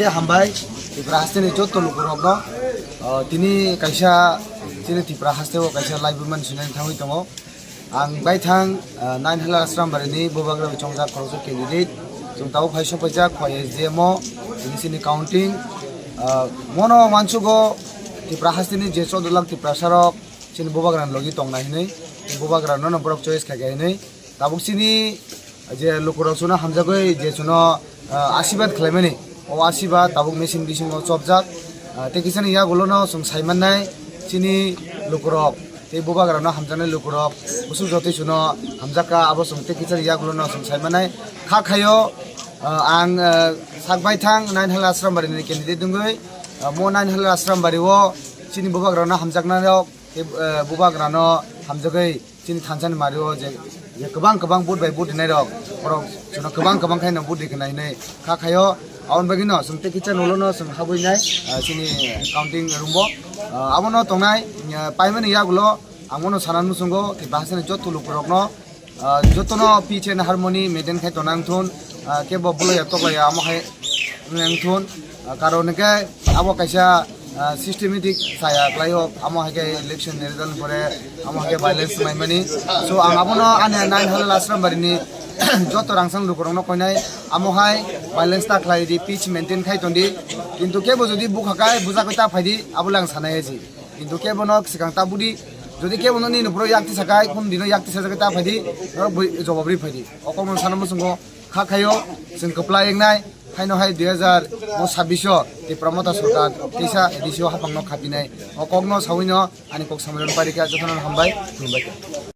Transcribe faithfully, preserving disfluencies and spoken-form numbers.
Hambai, Tripura hasteni joto lukurokno, ah, tini kaisa chini Tripura hasteo kaisa laibumani sinani thangwi tongo. Ang baithang, ah, Nine Hala Asrambari ni Bubagra chongjak khoroksa candidate. Chwng tabuk phai sokpaijak khoi S D M o, tini chini counting. Ah, mono wansugo Tripura hasteni je chwdalak Tripura sarok chini Bubagra ni logi tongnai hinwi, Bubagra no borok choice khaikha hinwi. Tabuk chini je lukurok chuno hamjagwi je chuno, ah, asibad khlaimani, o asibad tabuk machine bisingo chopjak. Ah, tei kisani yagulono chwng saimannai chini lukurok tei Bubagrano hamjaknai lukurok bwswk jotoi chuno hamjakha, abo chwng tei kisani yagulono chwng saimannai. Kha khaio, ah, ang, ah, sak baithang Nine Hala Asrambari ni candidate wngwi, ah, mo Nine Hala Asrambari o chini Bubagrano hamjaknai rok tei, ah, Bubagrano hamjagwi chini thansani mario je, je kwbang kwbang vote bai vote rinai rok, borok chwngno kwbang kwbang khaino vote rikha hinwi kha khaio. Aboni bagwino chwng tei kisa nolo no chwng habwi nai, ah, chini counting room bo. Ah, abono tongnai, ah, paimani yagulo ang bono sana muchungo bahasani joto lukurokno, ah, jotono peace and harmony maintain khai tona wngthun, ah, kebo bolai ya toklai ya amo hai wngthun. Ah, karon hwnkhe abo kaisa, ah, systematic saya khlaio, amo hai khe election ni result pore amo hai khe violence maimani. So ang abono ani Nine Hala Asrambari ni joto rangchak lukurokno koinai, amo hai violence ta khlai di, peace maintain khai ton di. Kintu kebo jodi bukha kai bujagwi ta phai di, abo le ang sanai aji. Kintu kebo no swkang ta budi, jodi kebo no nini bwrwi yakti sakai, kun dino yakti sajagwi ta phai di, norok bui jobab ri phai di. O kokno sana muchungo kha khaio, chwng kwplai wngnai, haino hai dui hazar sabbish o Tipra Motha Sarkar teisa A D C o hapang no khapinai. O kokno sawi no ani kok samrani parikha, jotono hambai, khulumbai.